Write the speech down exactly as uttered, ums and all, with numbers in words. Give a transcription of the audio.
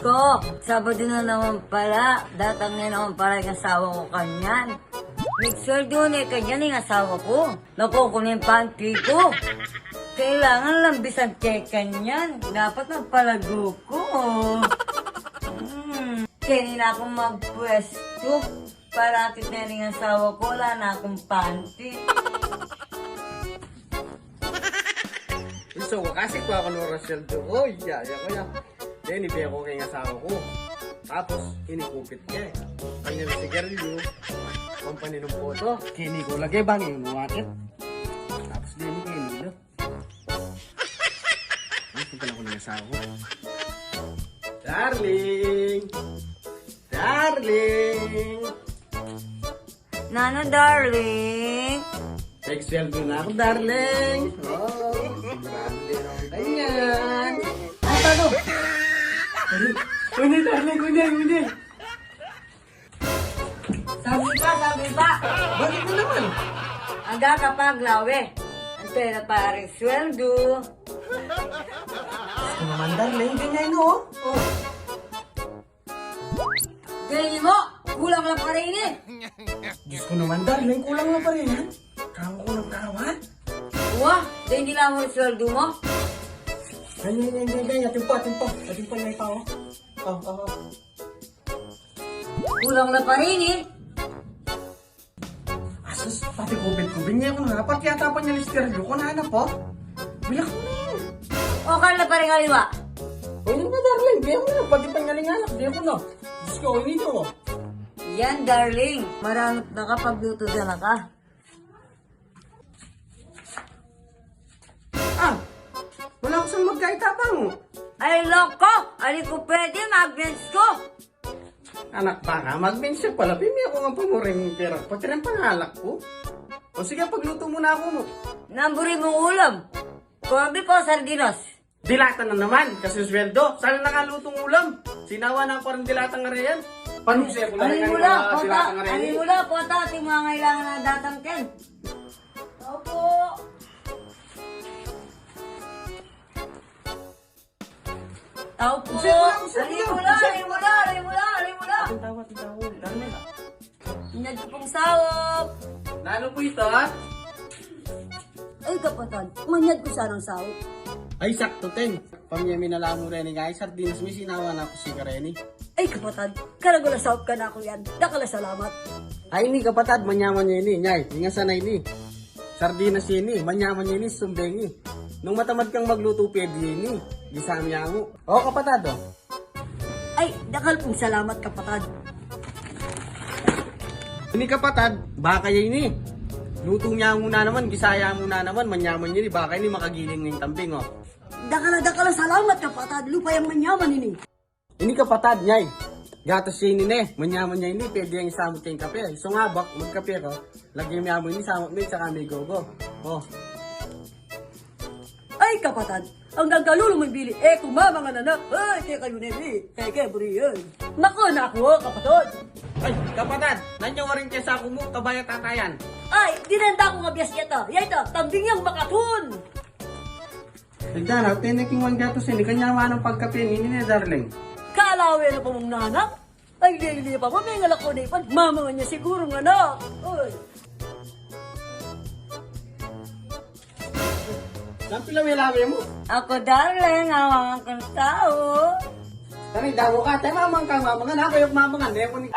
Ko, Sabado na naman pala. Datang ne naman pala ing asawa ku kanyan. Migsweldo ne kanyan ing asawa ku. Naku, kuning panty ku. Kailangan lambisan ke kanyan. Dapat magpalago ku. Hmm. Keni na ku magpwestu. Para akit ne ning asawa ku, ala na kung panty. Sa wakas, ikwa ku na ing sweldo ku. Iya, iya ku ya. Deni, beko ke ing asawa ku. Tapos, ini kupit ke. Kanyang sigarilyo. Pampaninum ku to. Keni ku lage bang ing akit. Tapos, deni, keni ku. Ay, punta na ku ning asawa ku. Darling! Darling! Nanu, darling? Migsweldo na ku, darling. O, sigurado de naman tamu yan. Ay, ano? Uy, darling, uy, uy. Sabi pa, sabi pa. Bakit na naman? Aga ka pa aglawe. Antay na pa ring sweldo. Diyos ku naman, darling, ganyan, o. O. Ganyan mu, kulang la pa rin e. Diyos ku naman, darling, kulang la pa rin e. Kaya ku nang karawan. Wa, deni la mu ring sweldo mu. Ganyan, ganyan, ganyan. Atin pa, atin pa. Atin pa, may pa, o. O, o, o. Kulang la pa rin e. Asus, pati kupit ku, binye ku na. Pati yata panyalisteryo ku, nanap, o. Bilak ku na. O, kala pa rin aliwa. O, ini na, darling, binye ku na. Pati panyaling alak, binye ku na. Diyos ku, ini na, o. Yan, darling. Maranut na ka, pagluto da na ka. Ah, wala ku sang magkaitabang, o. Ay, loko! Ali ku pwede, mag-bench ku. Anak baka, mag-bench pala, pimie ku ngan pamuring pera, pati ring pangalak ku. O sige, pagluto mu na ku mu. Nanu buri mung ulam? Corned beef o sardinas? Dilata na naman, kasi sweldo. Sana nakalutung ulam. Sinawa na ku ring dilata ngeni. Panuse ku na rin. Ani mu la, pota, ani mu la, pota, atin mangailangan na datang ken. Opo. Tau pu. Uy, uy, uy, uy, uy. Ali mu la, ali mu la, ali mu la, ali mu la. Atin tau, atin tau. Darling. Manyad ku pung saup. Nanu pu ita? Ay, kapatad, manyad ku sanang saup. Ay, saktu, Teng. Pamie mi na la mu reni, sardinas mi, sinawa na ku sika reni. Ay, kapatad, karagul a saup kanaku yan. Dakal a salamat. Ay, ini, kapatad, manyaman ya ini, nyay. Ingasan na ini. Sardinas ini, manyaman ini, sumbeng ini. Nung matamad kang maglutu, pwede ini. Gisa mi ya mu. O, kapatad, o. Ay, dakal pung salamat, kapatad. Ini, kapatad, baka ya ini. Lutu ya mu na naman, gisa ya mu na naman, manyaman ini, baka ini makagiling ning tambing, o. Dakal a, dakal a salamat, kapatad. Lupa yang manyaman ini. Ini, kapatad, nyay. Gatas ya ini ne. Manyaman ya ini, pwede yang isamut keng kape. Isung abak, magkape ka. Lagyan mu ya mu ini, samut mu, saka migogo. O. Ay, kapatad, anggang kalulu mung bili, e ku mamangan, anak. Ay, kekayu ne, bi. Keke buri yan. Naku, naku, o, kapatad. Ay, kapatad, nanu ya waring ke saku mu, kabaya tatayan. Ay, dinanda ku nga bias ya ita. Ya ita, tambing yang makatun. Nagdana, tene king wan gatas ini, kanya manang pagkape ini ne, darling. Kalawe na pa mung nanak? Ay, lili pa, mamengalak ku ne pan, mamangan ya siguru, anak. Ay. Saan pin lawe-lawe mu? Aku, darling, awangan kung tau. Tani, damu ka, te, mamangan ka, mamangan, aku yung mamangan, ne, aku ni